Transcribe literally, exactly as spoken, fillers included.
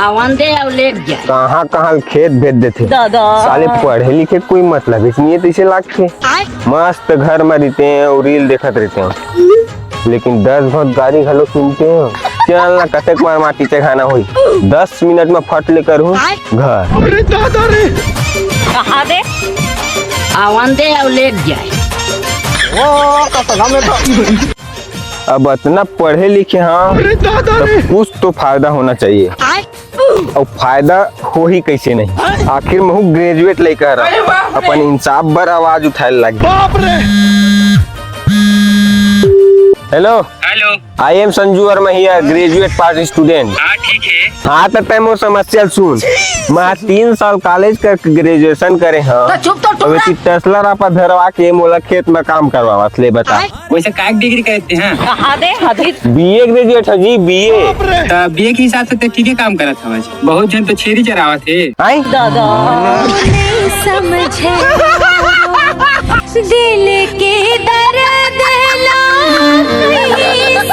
आवन दे अउ लेट जाए। कहाँ कहाँ खेत भेज देथे। दादा। साले पढ़े लिखे कोई मतलब ही नहीं है, तैसे लागथे। आय। मस्त घर में रहते हैं और रील देखत रहते हैं, लेकिन दस बहुत गाली घलो सुनते हैं। चल ना, कतेक बार माटी चघाना होई, दस मिनट में फट ले करहूँ आय। घर। अरे दादा रे। कहाँ दे? आवन दे अउ लेट जाए। ओ, कतना में तो। अब इतना पढ़े लिखे हाँ, अरे दादा रे। कुछ तो फायदा होना चाहिए। आय। अउ फायदा होही कैसे नहीं? आखिर महू ग्रेजुएट लइका हरा, अरे बाप रे। अपन इंसाफ बर आवाज उठाए लग। बाप रे। Hello। Hello। I am Sanju Verma here, graduate pass student। हाँ, ठीक है। हाँ, तो तैं मोर समस्या ल सुन। मैं तीन साल कॉलेज करके ग्रेजुएशन करे हाँ। तो चुप तो टुकड़ा। टेस्ला रापा धरवा के मोला खेत में काम करवावत ले, बता। आय। वैसे काय डिग्री करते हैं? कहाँ दे? अभी बीए ग्रेजुएट है जी, बीए। त बीए के हिसाब से तो ठीक है काम करत हवस। बहुत झन तो छेरी चरावत हे। आय? दादा। नहीं समझे दिल के दर्द ला कैसे